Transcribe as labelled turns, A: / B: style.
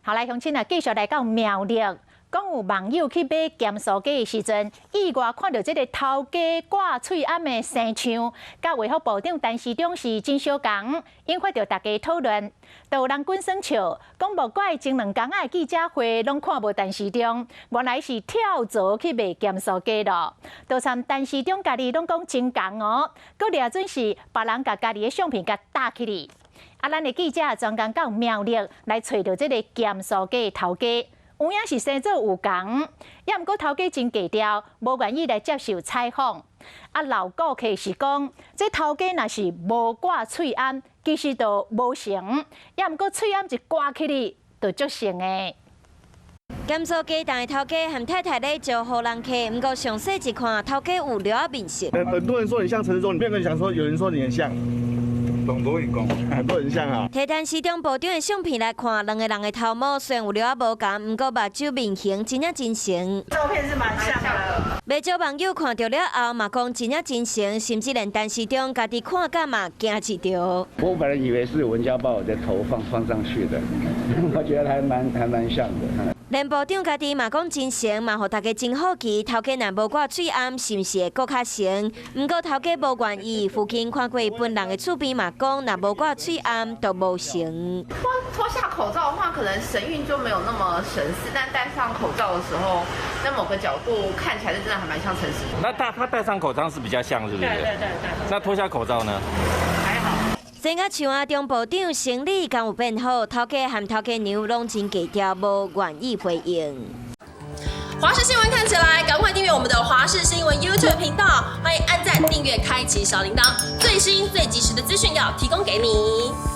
A: 好來，鄉親啊，繼續來到苗栗，講有網友去買鹹酥雞的時陣，意外看著這个頭家掛喙罨的生相，佮衛福部長陳時中是真相仝，引發著大家討論。就有人滾耍笑，講莫怪前兩工仔的記者會攏看無陳時中，原來是跳槽去賣鹹酥雞咯。就參陳時中家己攏講真仝哦，閣掠準是別人共家己的相片共搭起去。啊，咱的記者專工到苗栗來揣著這个鹹酥雞的頭家，有影是生做有仝，也毋過頭家真低調，無願意來接受採訪。啊，老顧客是講，這頭家若是無掛喙罨，其實就無成，也毋過喙罨一掛起去，就足成的。
B: 鹹酥雞檔的頭家和太太咧招呼人客，毋過詳細一看，頭家有掠仔面色。
C: 很多人說你像陳時中，你沒有跟你講說，有人說你很像。
D: 很多人講，
C: 很多人像啊。
B: 提陳時中部長的相片來看，兩个人的頭毛雖然有掠仔無仝，毋過目睭面型真正真成。
E: 照片是蠻像的。
B: 袂少網友看著了後，嘛講真正真成，甚至連陳時中家己看甲嘛驚一跳。
F: 我本來以為是溫家寶的頭放上去的，我覺得還蠻像的。
B: 連部長家己嘛講真成，嘛予大家真好奇，頭家若無掛喙罨，是毋是會閣較成？毋過頭家無願意，附近看過本人的厝邊嘛講，若無掛喙罨就無成。
G: 脫下口罩的話，可能神韻就沒有那麼神似，但戴上口罩的時候，在某個角度看起來就真的還蠻像陳時中。
H: 那他戴上口罩是比較像，是不是？
E: 對對對對。
H: 那脫下口罩呢？
E: 還好。
B: 生甲像阿中部長生理敢有變好，頭家和頭家娘攏真低調，無願意回應。
I: 華視新聞看起來，趕快訂閱我們的華視新聞 YouTube 頻道，歡迎按讚、訂閱、開啟小鈴鐺，最新最及時的資訊要提供給你。